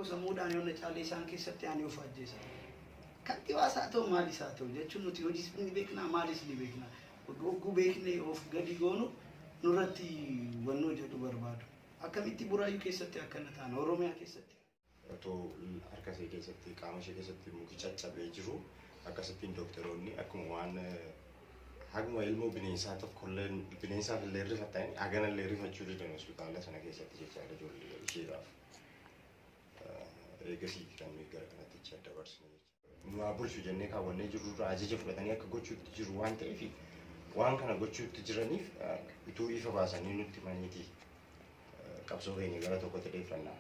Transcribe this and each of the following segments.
Sammuudhaan yoo na caalee isaan keessatti ani of ajjeesa. Kantibaas haa ta'u, maalis haa ta'u jechuun, nuti hojiis ni beekna, maalis ni beekna. Hogguu beeknee of gadi goonu nurratti wannoo jedhu barbaadu. Akkamitti Buraayyuu keessatti akkana taana, Oromiyaa keessatti? Otoo harka ishee keessatti, qaama ishee keessatti muki caccabee jiru, akkasittiin dookteroonni akkuma waan haguma ilmoo bineensaa tokkollee bineensaaf illee rifatan haganallee rifachuu didan hospitaala sana keessatti jechaadha ijoollee isheedhaaf. Eegasii kan nuyi gara kanatti achi adda dabarsine jechuudha. Nu haa bulchu jennee kaawwannee jirrurraa ajaja fudhatanii akka gochuutti jiru waan ta'eef, waan kana gochuutti jiraniif utuu ifa baasanii nutti himaniiti qabsoo keenya gara tokkotti deeffannaa.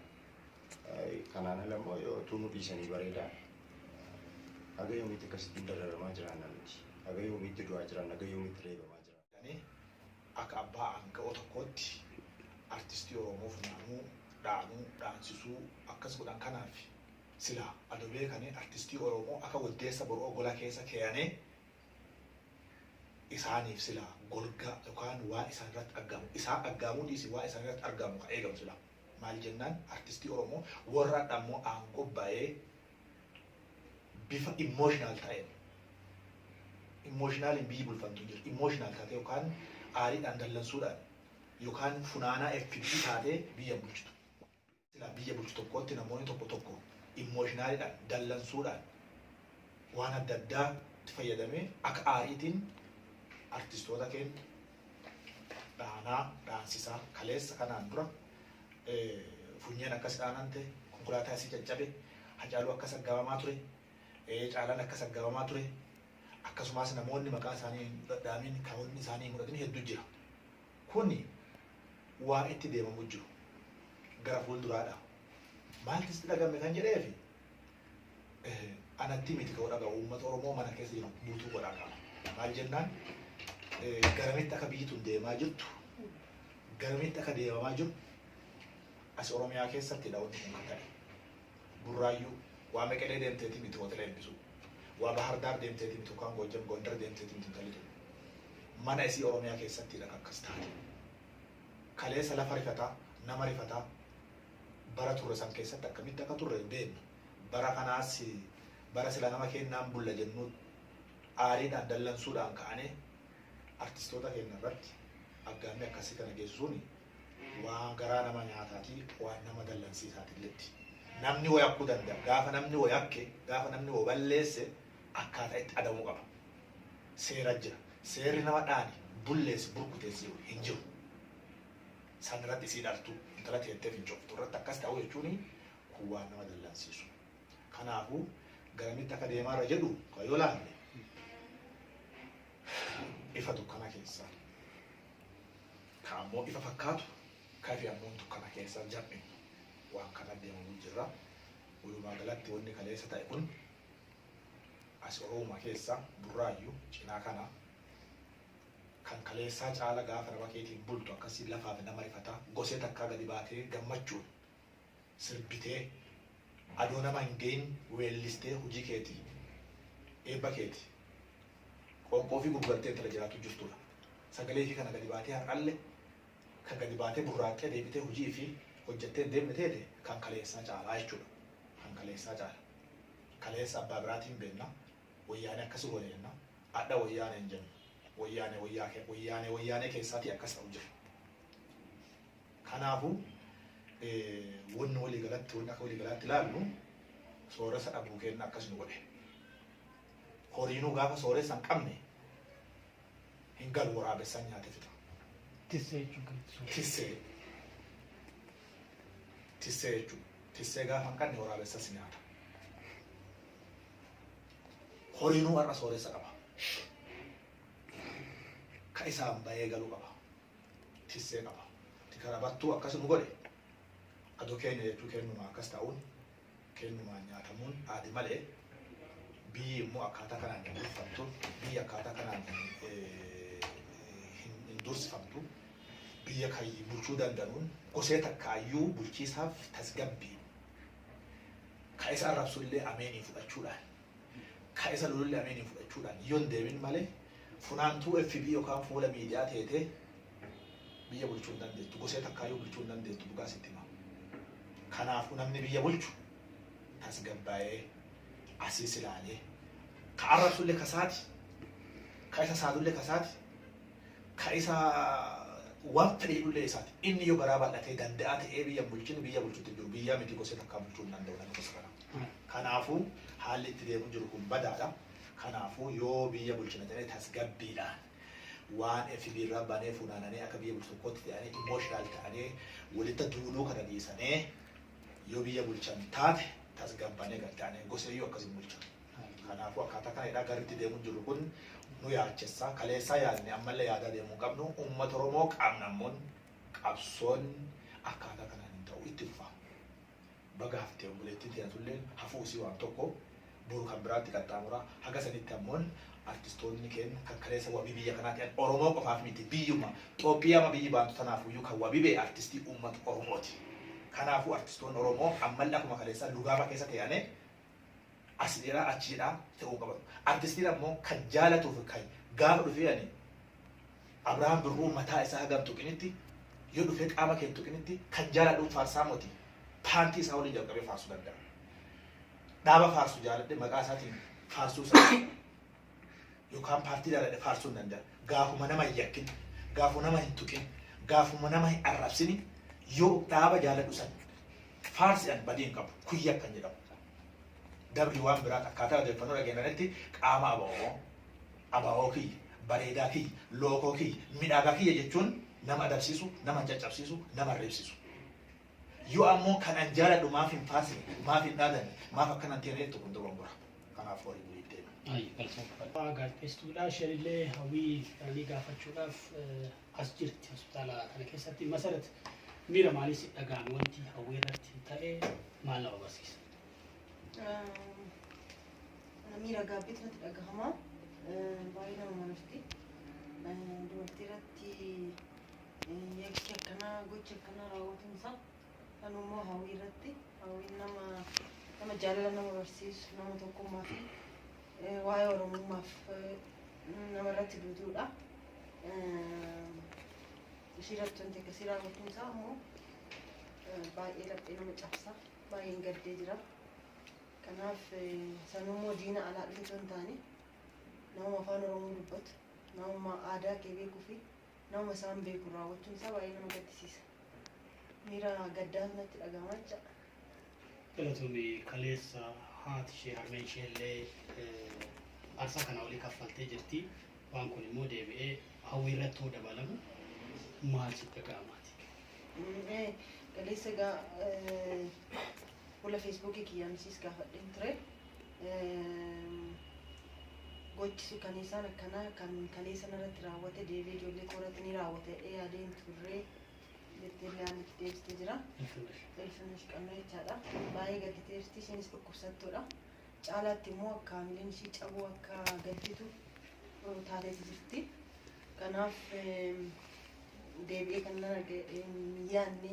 Kanaan ala immoo yoo utuu nu dhiisanii bareedaa. Haga yoomiitti akkasittiin dararamaa jiraanna nuti? Haga yoomiitti du'aa jiraanna? Haga yoomiitti reebamaa jiraanna? Akka abbaa aanga'oo tokkootti artistii Oromoo funaanuu, dhaanuu, dhaansisuu akkas godhan. Kanaaf silaa adoo beekanii artistii Oromoo akka waddeessa boroo gola keessa keeyanii isaaniif silaa golgaa yookaan waan isaan irratti argamu, isaan aggaamuu dhiisi, waan isaan irratti argamu kan eegamu silaa. Maal jennaan, artistii Oromoo warra ammoo aangoo ba'ee bifa emotional ta'een, emotionaliin biyyi bulfamtu hin jiru. Emotional taatee yookaan aariidhaan, dallansuudhaan yookaan funaanaa FB taatee biyya bulchitu. Silaa biyya bulchu tokkotti namoonni tokko tokko emotionaliidhaan, dallansuudhaan, waan adda addaa itti fayyadamee akka aariitiin artistoota keenya dhaanaa dhaansisaa kaleessa kanaan dura funyeen akkas dhaanante, konkolaataa isii caccabe, Hacaaluu akkas aggaamamaa ture, Caalaan akkas aggaamamaa ture, akkasumas namoonni maqaa isaanii hin dhadhaamin, kaawwanni isaanii hin mul'atin hedduu jira. Kuni waa itti deemamu jiru gara fuulduraadha. Maaltu sitti dhagame kan jedheefi anatti miti ka'uu dhaga'u, uummata Oromoo mana keessa jiru guutuu godhaa qaba. Maal jennaan, garamitti akka biyyi tun deemaa jirtu, garamitti akka deemamaa jiru, as Oromiyaa keessattidha wanti kun kan ta'e. Burraayyuu waa Meqelee deemteeti miti hoteela eebbisu. Waa Bahar Daar deemteeti miti yookaan Goojjam Gondar deemteeti miti intalli tun. Mana isii Oromiyaa keessattidha kan akkas taate. Kaleessa lafa rifataa, nama rifataa bara turre san keessatti akkamitti akka turre hin beeknu. Bara kanaas bara sila nama kennaan bulla jennu aariidhaan, dallansuudhaan ka'anii artistoota keenya irratti aggaammii akkasii kana geessisuun waan garaa nama nyaataati, waan nama dallansiisaati illetti. Namni waa yakkuu danda'a. Gaafa namni waa yakke, gaafa namni waa balleesse, akkaataa itti adamuu qaba. Seera jira. Seerri nama dhaani, bulleessi, burkuteessi hin jiru. San irratti isii dhartu intala teettee fincooftu irratti akkas ta'uu jechuun kun waan nama dallansiisu. Kanaafuu garamitti akka deemaarra jedhu kan yoo laalle, ifa dukkana keessaa ka ammoo ifa fakkaatu, ka ifi ammoo dukkana keessa jam'inu waan kana deemamu jirra. Walumaa galatti wanni kaleessa ta'e kun as Oromoo keessa Burraayyuu cinaa kana kan kaleessaa caala gaafa nama keetiin bultu akkasii lafaaf nama rifataa gosee takkaa gadi baatee gammachuun sirbitee adoo nama hin gahin weellistee hojii keetii, eebba keeti, qoonqoo fi gurgurtee intala jiraatu jirtudha. Sagalee fi kana gadi baatee har'alle kan gadi baatee burraaqqee deebitee hojii fi hojjettee hin deemne teete kan kaleessaa caalaa jechuudha. Kan kaleessaa caala. Kaleessa abbaa biraatiin beenna. Wayyaanee akkas goone jenna. Adha wayyaanee hin jennu. Wayyaanee wayyaanee wayyaanee keessaatii akkas ta'u jira. Kanaafuu wanni walii galatti, wanni akka walii galaatti ilaallu, sooressa dhabuu kenna akkas nu godhe. Horiinuu gaafa sooressa hin qabne hin galu, waraabessaan nyaate fixa. Tissee jechuun kan itti Tissee. Tissee jechuudha. Tissee gaafa hin qabne waraabessas nyaata. Horiinuu har'a sooressa qaba. Ka isaan bahee galu qaba. Tissee qaba. Kana battuu akkas nu godhe adoo keenya jechuu kennumaa akkas ta'uun kennumaan nyaatamuun aadi malee, biyyi immoo akkaataa kanaan hin bulfamtu, biyyi akkaataa kanaan hin dursifamtu. Biyya kan bulchuu danda'uun gosee takkaayyuu bulchiisaaf tasgabbii ka isa arrabsullee ameeniin fudhachuudhaan, ka isa lolullee ameeniin fudhachuudhaan yoo hin deemin malee, funaantuu FB yookaan fuula miidiyaa teetee biyya bulchuu hin dandeettu. Gosee takkaayyuu bulchuu hin dandeettu, dhugaa sitti hima. Kanaafuu namni biyya bulchu Tasgabbaa'ee asiis ilaalee ka arrabsullee kasaati, ka isa saadullee kasaati, ka isa waan fedhe jedhullee isaati. Inni yoo garaa bal'atee danda'aa ta'ee biyya bulchin biyya bulchutti jiru biyya miti gosa takkaa bulchuu hin danda'u namni gosa kana. Kanaafuu haalli itti deemu jiru kun badaadha. Kanaafuu yoo biyya bulchina jedhee tasgabbiidhaan waan FB irraa banee funaananii akka biyya bulchu tokkotti ta'anii emotional ta'anii walitti duuluu kana dhiisanii yoo biyya bulchan taate tasgabbaanee gad ta'anii gosa iyyuu akkasiin bulchan. Kanaafuu akkaataa kana hidhaa garri itti deemu jiru kun nu yaachessa. Kaleessaa yaadne ammallee yaadaa deemuu qabnu. Uummata Oromoo qabna ammoo qabsoon akkaataa kanaan hin ta'u itti fufa. Baga haftee obboleettiin teenyatullee hafuusii waan tokko boru kan biraatti qaxxaamura. Haga sanitti ammoo artistoonni keenya kan kaleessa wabii biyya kanaa ta'an Oromoo qofaaf miti biyyuma Xoophiyaa biyyi baantu tanaafuyyuu kan wabii ba'e artistii uummata Oromooti. Kanaafuu artistoonni Oromoo ammallee akkuma kaleessa lugaama keessa ta'anii as jedhaa achi jedhaa ta'uu qaban. Artistiin ammoo kan jaalatuuf kan gaafa dhufee ani Abrahaam Birruu mataa isaa hagam tuqinitti yoo dhufee qaama kee tuqinitti kan jaaladhuuf faarsaa moti paantii isaa waliin jalqabee faarsuu danda'a. Dhaaba faarsu jaaladhe maqaa isaatiin faarsuu isaa yookaan paartii jaaladhe faarsuu hin danda'a. Gaafuma nama hin yakkin, gaafuma nama hin tuqin, gaafuma nama hin arrabsini yoo dhaaba jaaladhu san faarsi'an badii hin qabu kuyya kan jedhamu. Dabri waan biraa akkaataa odeeffannoo dhageenyanitti qaama ABO, ABO kiyya, bareedaa kiyya, lookoo kiyya, midhaagaa kiyya jechuun nama adabsiisu, nama hin caccabsiisu, nama hin reebsisu. Yoo ammoo kan an jaaladhu maaf hin faarsine, maaf hin dhaadanne, maaf akkana hin ta'e jettu kun dogongora. Kanaaf horii bulii deema. Ayi, galatoomfadha. Gaazexeessituudha. Isheen illee Hawwii Qananii gaafachuudhaaf as jirti hospitaala kana keessatti. Masarat, miira maalii si dhaga'ame wanti Hawwii irratti ta'e maal nama barsiisa? Miira gaabbiitu natti dhagahama. Baay'ee nama mararti. Dubartii irratti yakki akkanaa gochi akkanaa raawwatuun isaa kan immoo Hawwii irratti Hawwiin nama nama jaalala nama barsiisu nama tokkummaa fi waa'ee Oromummaaf nama irratti duutuudha. Ishii irratti wanti akkasii raawwatuun isaa immoo baay'ee laphee nama cabsa. Baay'een gaddee jira. Kanaaf sanummoo diina alaa dhufe osoo hin taane nama afaan Oromoo dubbatu, nama aadaa kee beekuu fi nama isaan beeku raawwachuun isaa baay'ee nama gaddisiisa. Miira gaddaatu natti dhagahama jechaadha. Galatoomii. Kaleessa haati ishee harmeen ishee illee aarsaa kana olii kaffaltee jirti. Waan kun immoo deebi'ee Hawwii irratti hoo dabalamu maal sitti dhaga'amaati? Kaleessa egaa fuula Feesbuukii kiyyaan siis gaafadheen ture. Gochi suukaneessaan akkanaa kan kaleessa narratti raawwate deebi'ee ijoollee koo irratti ni raawwata jedhee yaadeen turre jettee illee aan itti deebistee jira. Ilfinesh Qannoo jechaadha. Baay'ee gadditeerti, isheenis dhukkubsattuudha. Caalaatti immoo akka hamileen ishii cabuu akka gadditu taateeti jirti. Kanaaf deebi'ee kan nan arga jedhee hin yaadne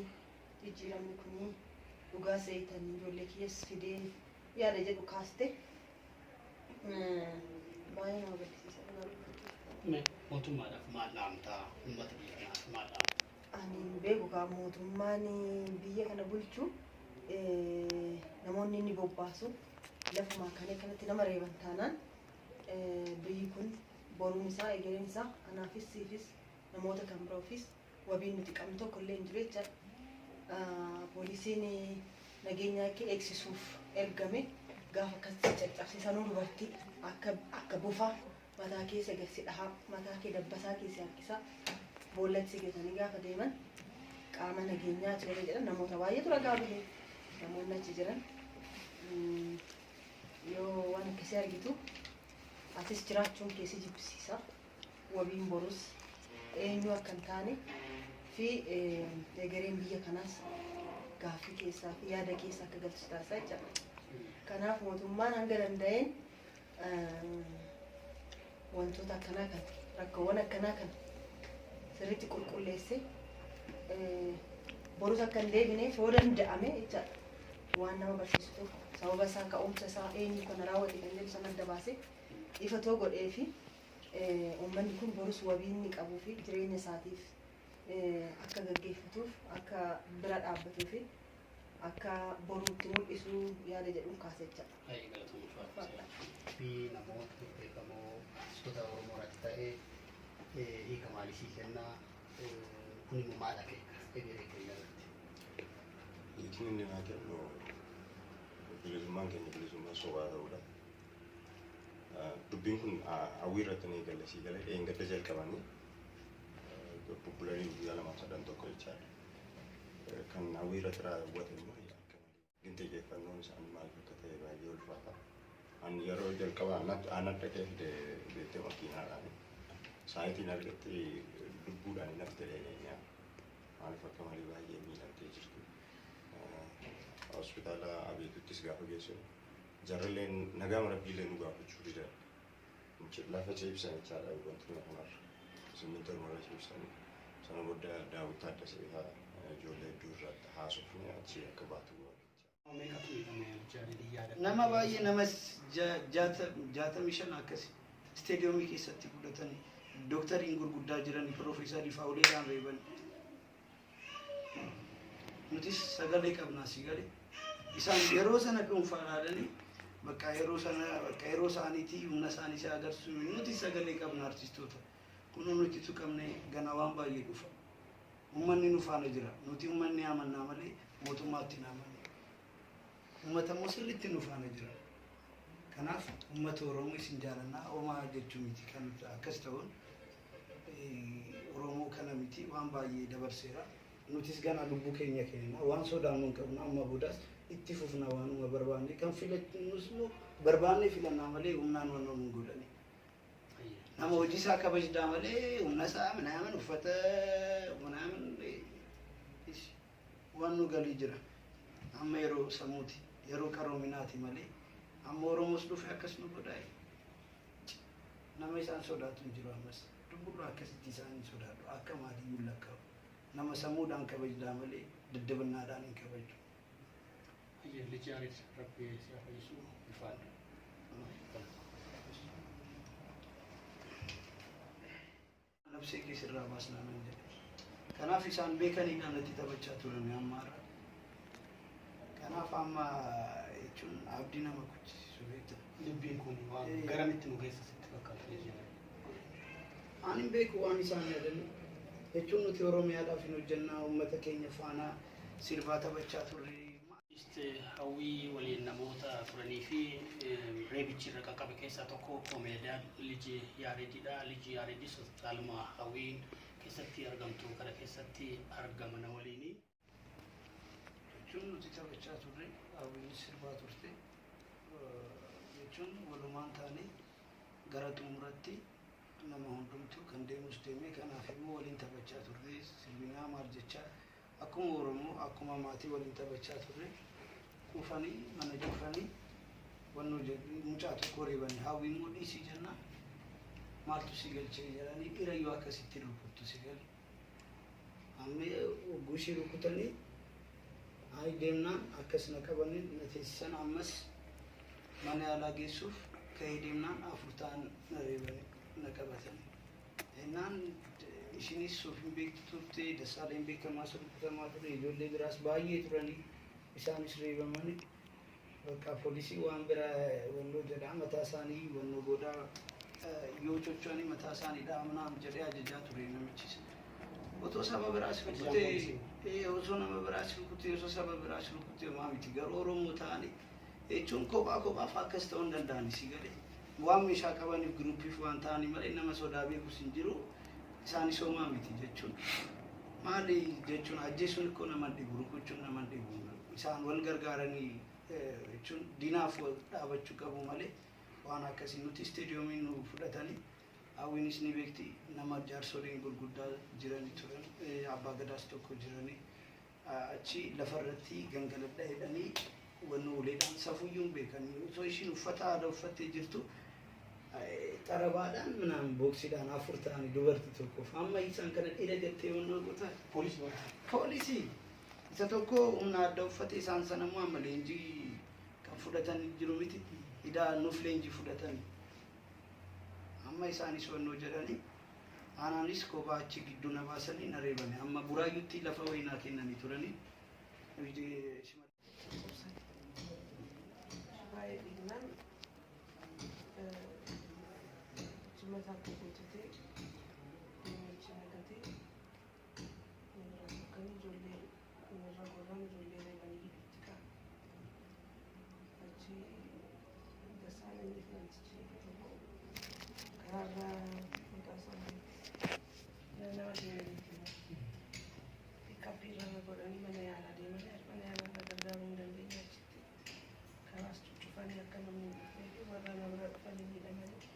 jijjiiramni kunii dhugaa seeyitanii ijoollee kiyyas fidee yaada jedhu kaaste. Baay'ee nama gaddisiisa dhugaa dubbachuuf. Mootummaadhaaf maal dhaamtaa? Uummata biyya kanaaf maal dhaamtaa? Ani hin beeku kaa mootummaan biyya kana bulchu namoonni inni bobbaasu lafumaa kanee kanatti nama reeban taanaan biyyi kun boruun isaa egereen isaa anaafis siifis namoota kan biroofis wabiin nuti qabnu tokko illee hin jiru jechaadha. Poolisiin nageenya akka eegsisuuf ergame gaafa akkasitti caccabsiisanuu dubartii akka akka bofaa mataa keessa gad si dhahaa mataa kee dabbasaa keessa harkisaa boollatti si gatanii gaafa deeman qaama nageenyaa warra jedhan namoota baay'eetu ragaa bahe namoonni achi jiran yoo waan akkasii argitu atis jiraachuun kee si jibbisiisa. Wabiin borus eenyu akka hin taane fi egereen biyya kanaas gaaffii keessaa fi yaada keessa akka galchu taasisaa jechaadha. Kanaaf mootummaan hanga danda'een wantoota akkanaa kana rakkoowwan akkanaa kana sirriitti qulqulleessee borus akka hin deebineef yoo danda'ame jechaadha. Waan nama barsiisu tokko sababa isaa ka'umsa isaa eenyu kana raawwate kan jedhu sana adda baasee ifa too godhee fi uummanni kun borus wabii inni qabuu fi jireenya isaatiif akka gaggeeffatuuf akka bira dhaabbatuu fi akka boruutti mul'isu yaada jedhuun kaase jechaadha. Baay'ee galatoomuu ulfaata. Fi namoota beekamoo artistoota Oromoo irratti ta'ee hiika maalii sii kennaa, kun immoo maal akeeka egeree keenya irratti? Hiikni inni naa kennu bilisummaan keenya bilisummaa sobaa ta'uudha. Dubbiin kun Hawwii irratti ni eegale, sii galee dheengadda jalqabanii bubbulanii guyyaa lamaaf sadan tokko jechaadha. Kan Hawwii irratti raawwate immoo akka malee xiyyeeffannoon isaanii maaliif akka ta'e baay'ee ulfaata. Ani yeroo jalqaba ana dhaqee fide beektee makiinaadhaan saayitiin argatte lubbuudhaan hin hafte dheenyaa maaliif akka malee baay'ee miidhamtee jirtu. Hospitaala Abeetuttis gaafa geessinu jarrilleen nagaa rabbiillee nu gaafachuu didan. Lafa ciibsan jechaadha wanti kanarra. Simmintoo irra ciibsanii sana booda Daawit Taaddasee ijoollee hedduu irratti haasofne achi akka baatu godhan. Meeqatu miidhame jaalladhi yaada? Nama baay'ee, nama 65 akkasi isteediyoomii keessatti fudhatanii, dooktariin gurguddaa jiran, piroofeesarii fa'aa uleedhaan reeban. Nutis sagalee qabnaa, si galee. Isaan yeroo sana dhuunfaa ilaalanii bakka yeroo sana bakka yeroo isaaniitii humna isaanii si agarsiisu, nuti sagalee qabna artistoota. Kunoo nuti tuqamne, gana waan baay'ee dhufa. Uummanni nu faana jira. Nuti uummanni amannaa malee mootummaatti hin amannu. Uummata immoo sirriitti nu faana jira. Kanaaf uummata Oromoo isin jaalannaa, homaa jechuu miti kan akkas ta'uun Oromoo kana miti, waan baay'ee dabarseera. Nutis gana lubbuu keenya kenna, waan sodaannu hin qabnu, amma boodas itti fufna waanuma barbaanne kan filannus immoo barbaanne filannaa malee humnaan waan nu godhani. Nama hojii isaa kabajdaa malee humna isaa minaamin uffata minaamin waan nu galii jira. Amma yeroo sammuuti, yeroo qaroominaati malee amma Oromoos dhufe akkas nu godhaa. Nama isaan sodaatu hin jiru ammas. Lubbuudhaan akkasitti isaan hin sodaatu, akka maaliyyuu lakkaa'u. Nama sammuudhaan kabajdaa malee daddabannaadhaan hin kabaju. Liji Yaared, Rabbi si haa fayyisu, ulfaadha. Nabsee keessirraa baasnaa nan jedhe. Kanaaf isaan beekaniidhaan natti taphachaa turan amma har'a. Kanaaf amma jechuun abdii nama kuchisiisu beekta. Dubbiin kun waan garamitti nu geessa sitti fakkaata, Liji Yaared? Ani hin beeku waan isaan yaadanii. Jechuun nuti Oromiyaadhaaf hin hojjennaa, uummata keenya faana sirbaa taphachaa turre. Hawwii waliin namoota turanii fi reebichi irra qaqqabe keessaa tokko koomeediyaan Liji Yaaredidha. Liji Yaaredis hospitaaluma Hawwiin keessatti argamtu kana keessatti argama na waliini. Jechuun nuti taphachaa turre, Hawwiinis sirbaa turte. Jechuun walumaan taane gara xumuratti nama hundumtuu kan deemus deemee, kanaaf immoo waliin taphachaa turre, sirbinaa maal jechaa akkuma Oromoo akkuma maatii waliin taphachaa turre, kufanii mana cufanii wannoo jedhu mucaa tokko reebanii, Hawwii immoo dhiisii jennaan maaltu si galchee jedhanii, dhiirayyuu akkasitti rukuttu si gale. Amma hogguu ishee rukutanii ayi deemnaan akkas na qabanii na teessisan, ammas mana yaalaa geessuuf ka'ee deemnaan afur ta'an na reebanii na qabatanii. Innaan ishinis of hin beektu turte, Dassaaleen beekamaa rukutamaa ture, ijoollee biraas baay'ee turanii isaanis reebamanii, bakka poolisii waan biraa wannoo jedhaa mataa isaanii wannoo godhaa yoo socho'anii mataa isaanii dhaabnaan jedhee ajajaa ture namichis. Otoo saba biraas rukutee, osoo nama biraas rukutee, osoo saba biraas rukutee homaa miti, garuu Oromoo ta'anii jechuun kophaa kophaaf akkas ta'uu hin danda'ani, si galee. Waan meeshaa qabaniif giruuppiif waan ta'anii malee nama sodaa beekus hin jiru, isaanis homaa miti jechuun. Maali jechuun ajjeesuun ikkoo nama dhibu, rukuchuun nama dhibu, isaan wal gargaaranii jechuun diinaaf wal dhaabachuu qabu malee waan akkasii nuti isteediyoomii nu fudhatanii, Hawwiinis ni beekti, nama jaarsoliin gurguddaa jiranii turan, abbaa gadaas tokko jiranii, achi lafarratti gangaladha jedhanii wanni uleedhaan safuyyuu hin beekanii, osoo ishiin uffata aadaa uffattee jirtu xarabaadhaan minaan booksiidhaan afur ta'anii dubartii tokkoof, amma isaan kana dhiira jettee wannoo goota. Poolisii waan Poolisii isa tokko humna adda uffate, isaan sana immoo amma leenjii kan fudhatanii jiru miti, idaa nuuf leenjii fudhatanii. Amma isaanis wannoo jedhanii aanaanis kophaa achi gidduu na baasanii na reebani. Amma Buraayyuutti lafa wayinaa kennanii turanii. Baay'ee dhiignaan jimataa koo guutatee deemee nagatee irraa sokkanii ijoollee irra gorran ijoollee reebanii gidduutti kaa'an. Achi Dasaalany namtichi tokko karaarraa maqaa isaa nama deemaniiti. Piikaappii irra godhanii mana yaalaa deemanii mana yaalaa irra gargaaruu hin dandeenye achitti karaas cuccufanii akka namni hin dhufnee fi warra nama bira dhufanii miidhamanii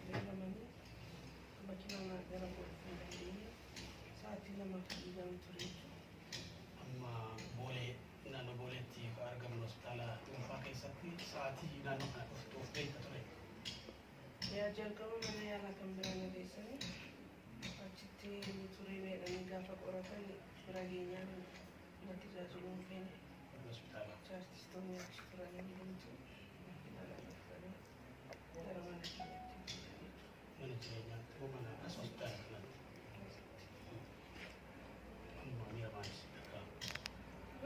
reebamanii makiinaan gara koo dhufuu hin dandeenye sa'aatii 2 dhiigaan ture jechuudha. Amma Boolee, naannoo Booleetti kan argamnu hospitaala dhuunfaa keessatti sa'aatii naannoo kana dhuftuuf beekta ture. Yaa jalqaba mana yaalaa kan biraa na geessanii achitti turee meedhanii gaafa qoratan bira geenyaan na tajaajiluu hin feene. Hospitaala. Artistoonni achi turanii hundumtuu makiinaan na fudhanii gara mana keenyaatti geessan jechuudha. Mana jireenyaatti moo mana as hospitaala kanatti? Amma miira maalis dhaga'ama?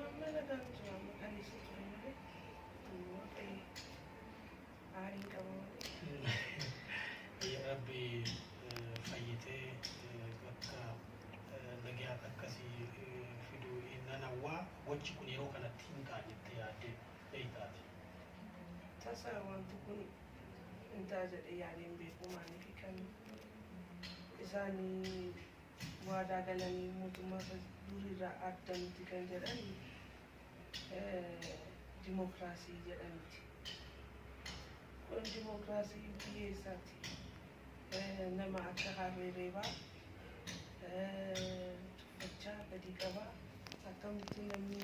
Amma nagaan jira, amma kaleessa ture malee waaqayyo aariin qaba malee. Rabbi fayyitee bakka nagayaatti akkasii fiduu nan hawwaa. Gochi kun yeroo kanatti hin ta'a jettee yaaddee beektaati? Tasa wanti kun hin ta'a jedhee yaadeen beeku. Maaliif kan isaanii waadaa galanii mootummaa isa duriirraa adda miti kan jedhan dimookiraasii jedhamti. Kun dimookiraasii biyya eessaati? Nama akka harree reebaa, tuffachaa gadi qabaa, akkamitti namni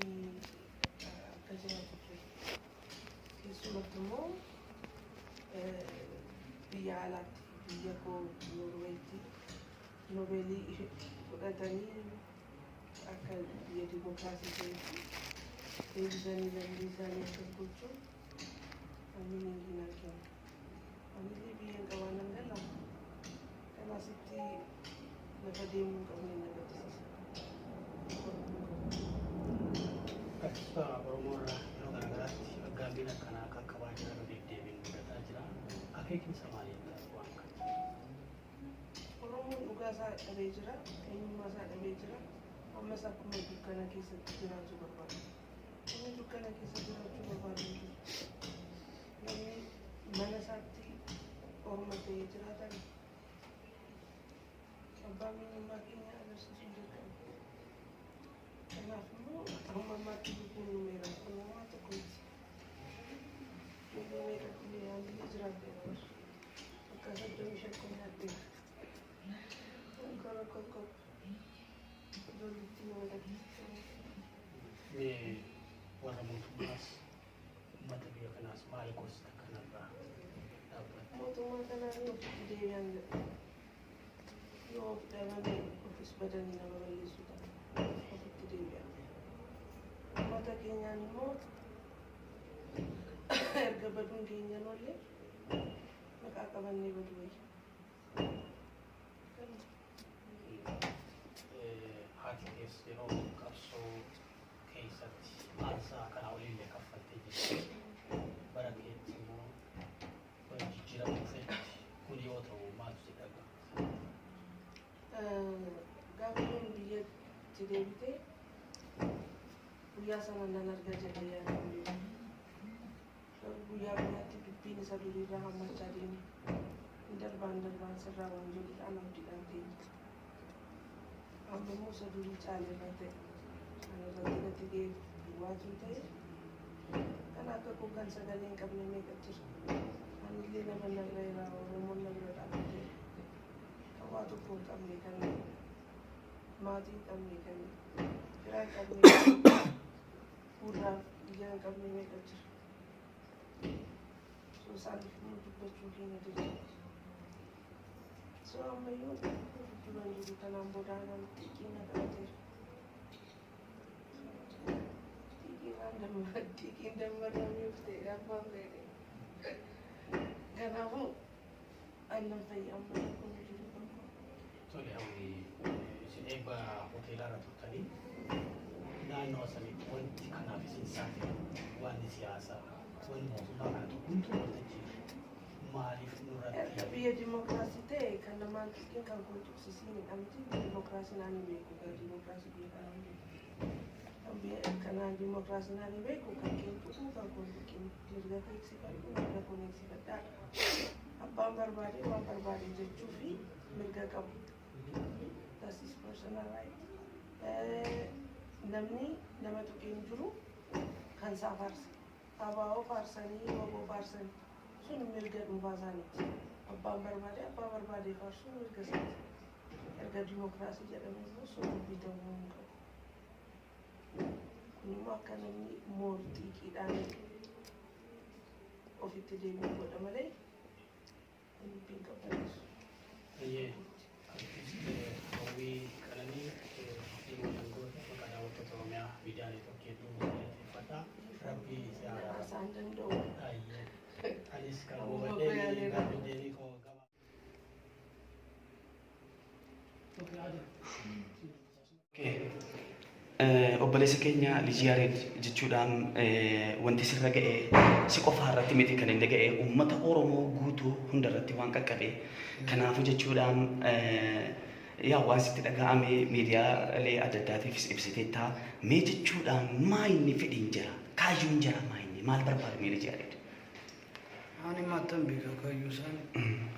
akka jiraatu ture. Keessumatti immoo biyya alaatti, biyya koo Noorweetti Noobeelii fudhatanii akka biyya dimookiraasii ta'etti deebisanii lammii isaanii akkas gochuun ani hin arginu. Anillee biyya hin qabaanan gala. Kan asitti lafa deemuu hin qabne na gaddisiisa. Artistoota Oromoo irraa yeroo garaagaraatti aggaammiin akkanaa qaqqabaa jira, irra deddeebiin mudataa jira. Akeekni isaa maali waan kana? Oromoon dhugaa isaa dhabee jira, eenyummaa isaa dhabee jira. Ammas akkuma dukkana keessatti jiraachuu barbaada. Namni dukkana keessa jiraachuu barbaadu hin jiru. Namni mana isaatti orma ta'ee jiraatan abbaa eenyummaa keenya agarsiisuu dirqama. Kanaaf immoo amma ammaatti lubbuun dhumeera. Kun waan tokko miti. Ijoollee meeqa dhumee haalli jiraadheera bara. Waggaa 35 kun nyaadheera. Kora koko. Ijoolleetti nama gaddisiisa. Mee warra mootummaas uummata biyya kanaas maal gorsita kanarraa dhaabbatte? Mootummaa kanaan ofitti deebi'an jedha. Yoo of dhabame ofis badanii nama balleessuu ta'a. Ofitti deebi'an. Uummata keenyaan immoo erga baduun keenyan oollee maqaa qabannee badu wayya. Haati kees yeroo qabsoo keessatti aarsaa kanaa oliillee kaffaltee jirti. Bara keetti immoo jijjiirama dhufetti kun yoo ta'u maaltu si dhaga'ama? Gaafa kun biyyatti deebitee guyyaa sana nan arga jedhee yaadaan beeku. Garuu guyyaa guyyaatti dubbiin isa duriirraa hammachaa deeme. Hin darbaan darbaan sirraa waan jedhudhaan abdiidhaan teenya. Amma immoo isa durii caaleerra ta'e. Kana irratti natti ga'e duwwaatu ta'e. Kan akka koo kan sagalee hin qabne meeqa jira. Anillee nama narra jira, Oromoon na bira dhaabbatee. Kan waa tokko hin qabne, kan maatii hin qabne, kan firaa hin qabne, fuuldaaf ija hin qabne meeqa jira. So isaaniif immoo dubbachuu keenya dirqama. So ammayyuu dudduuba hin jiru kanaan booda anaan xiqqii na qabateera. Xiqiin dammaramee ta'e abbaan fedhe. Kanaafuu annan fayya amma kun jiru tokko. Tole hawwi, isin eebba hoteelaa irra turtanii naannoo sanitti wanti kanaaf isin saaxilu, wanti siyaasaa, wanti mootummaa kana tokko Guutuu waltajjii maaliif nurratti? Erga biyya dimookiraasii ta'e kan namaan tuqin kan kun tuqsisiinidha miti. Dimookiraasii naan hin beeku, gara dimookiraasii biyya kanaa hin beeku. Kan biyya kanaa dimookiraasii naan hin beeku, kan keen tuqu kan kun tuqin, mirga kee eegsifadhu, mirga kun eegsifadhaa. Abbaan barbaade waan barbaade jechuu fi mirga qabu. That is personal right. Namni nama tuqee hin jiru kan isaa faarsa. ABO faarsanii, WBO faarsanii, sun mirga dhuunfaa isaaniiti. Abbaan barbaade abbaa barbaade faarsuun mirga isaati. Erga dimookiraasii jedhame immoo sun dubbii ta'uu hin qabu. Kun immoo akka namni moorxiiqiidhaan ofitti deebi'u godha malee kun dubbii hin qabbaneessu. Baay'ee artist Hawwii Qananii, dhimmoota goota maqaa daawwattoota Oromiyaa Miidiyaa Neetwoorkii hedduu galateeffadha. Rabbi si haa Haasaan danda'u. Baay'ee. Anis kan Amma hubadhee bayaaleera. gaaffii deebii koo gaba. Obboleessa keenya Liji Yaareed, jechuudhaan wanti sirra ga'e si qofa irratti miti kan inni ga'e, uummata Oromoo guutuu hunda irratti waan qaqqabe. Kanaafuu jechuudhaan yaa waan sitti dhaga'ame miidiyaalee adda addaatiifis ibsiteetta. Mee jechuudhaan maa inni fedhiin jira? Kaayyoon jira, maa inni maal barbaadu mee Liji Yaareed? Ani maattan beeka kaayyoo isaanii.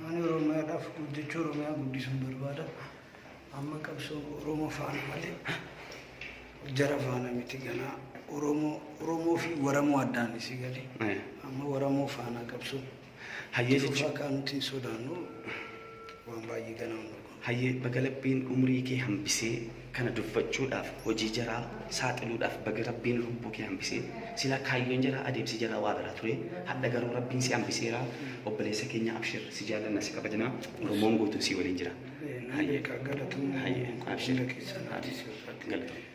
Ani Oromiyaadhaaf guddachuu, Oromiyaa guddisuun barbaada. Amma qabsoo Oromoo faana malee jara faana miti ganaa. Oromoo Oromoo fi Waramoo addaan isi galee. Amma Waramoo faana qabsoo. Hayyee Fufaa jechuun. Kaan nuti hin sodaannu, waan baay'ee ganaa nu. Hayyee, baga Rabbiin umrii kee hambisee kana dubbachuudhaaf, hojii jaraa saaxiluudhaaf baga Rabbiin lubbuu kee hambisee. Sila kaayyoon jaraa, adeemsi jaraa waa biraa ture. Hadha garuu Rabbiin si hambiseera. Obboleessa keenya, abshir, si jaallanna, si kabajna, Oromoon guutuun si waliin jira. Nan beekaa, galatoomuu. Hayyee, abshir. Hunda keessan. Abshir. Galatoomuu.